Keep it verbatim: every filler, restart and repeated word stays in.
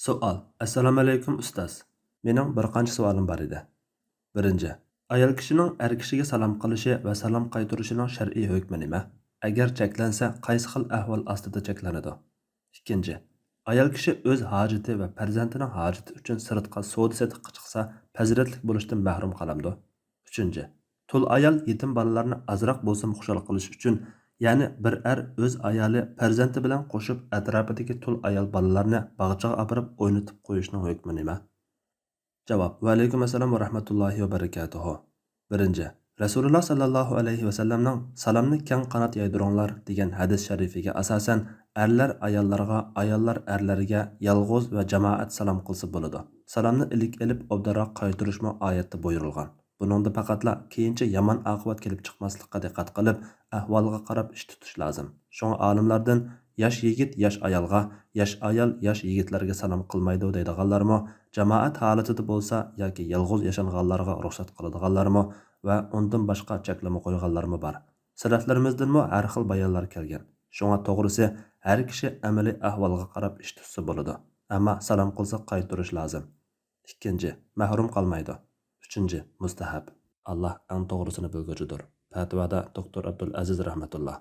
سوئال. ئەسسالامۇئەلەيكۇم ئۇستاز. مېنىڭ بىر قانچە سوئالىم بار ئىدى. بىرىنچى، ئايال كىشىنىڭ ئەر كىشىگە سالام قىلىشى ۋە سالام قايتۇرۇشىنىڭ شەرئىي ھۆكمى نېمە؟ ئەگەر چەكلەنسە، قايسى خىل ئەھۋال ئاستىدا چەكلىنىدۇ؟ ئىككىنچى، ئايال كىشى ئۆز ھاجىتى ۋە پەرزەنتىنىڭ ھاجىتى ئۈچۈن سىرتقا سودا سېتىققا چىقسا، پەزىلەتلىك بولۇشتىن مەھرۇم قالامدۇ؟ ئۈچىنچى، تۇل ئايال يېتىم بالىلارنى ئازراق بولسىمۇ خۇشال قىلىش ئۈچۈن، يەنى بىر ئەر ئۆز ئايالى، پەرزەنتى بىلەن قوشۇپ ئەتراپىدىكى تۇل ئايال بالىلارنى باغچىغا ئاپىرىپ ئوينىتىپ قويۇشنىڭ ھۆكمى نېمە؟ جاۋاب. ۋەئەلەيكۇم ئەسسالام ۋە رەھمەتۇللاھى ۋە بەرىكاتۇھۇ. بىرىنچى، رەسۇلۇللا ساللاللاھۇ ئەلەيھى ۋەسەللەمنىڭ «سالامنى كەڭ قانات يايدۇرۇڭلار» دېگەن ھەدىس شەرىپىگە ئاساسەن، ئەرلەر ئاياللارغا، ئاياللار ئەرلەرگە يالغۇز ۋە جامائەت سالام قىلسا بولىدۇ. سالامنى ئىلىك ئېلىپ، ئوبدانراق قايتۇرۇشمۇ ئايەتتە بۇيرۇلغان. بۇنىڭدا پەقەتلا كېيىنچە يامان ئاقىۋەت كېلىپ چىقماسلىققا دىققەت قىلىپ، ئەھۋالغا قاراپ ئىش تۇتۇش لازىم. شۇڭا ئالىملاردىن «ياش يىگىت ياش ئايالغا، ياش ئايال ياش يىگىتلەرگە سالام قىلمايدۇ» دەيدىغانلارمۇ، جامائەت ھالىتىدە بولسا ياكى يالغۇز ياشانغانلارغا رۇخسەت قىلىدىغانلارمۇ ۋە ئۇندىن باشقا چەكلىمە قويغانلارمۇ بار. سەلەفلىرىمىزدىنمۇ ھەر خىل بايانلار كەلگەن. شۇڭا توغرىسى، ھەر كىشى ئەمەلىي ئەھۋالغا قاراپ ئىش تۇتسا بولىدۇ. ئەمما سالام قىلسا قايتۇرۇش لازىم. ئىككىنچى، مەھرۇم قالمايدۇ. ئۈچىنچى، مۇستەھەب. ئاللا ئەڭ توغرىسىنى بىلگۈچىدۇر. پەتىۋادا دوكتور ئابدۇلئەزىز رەھمەتۇللا.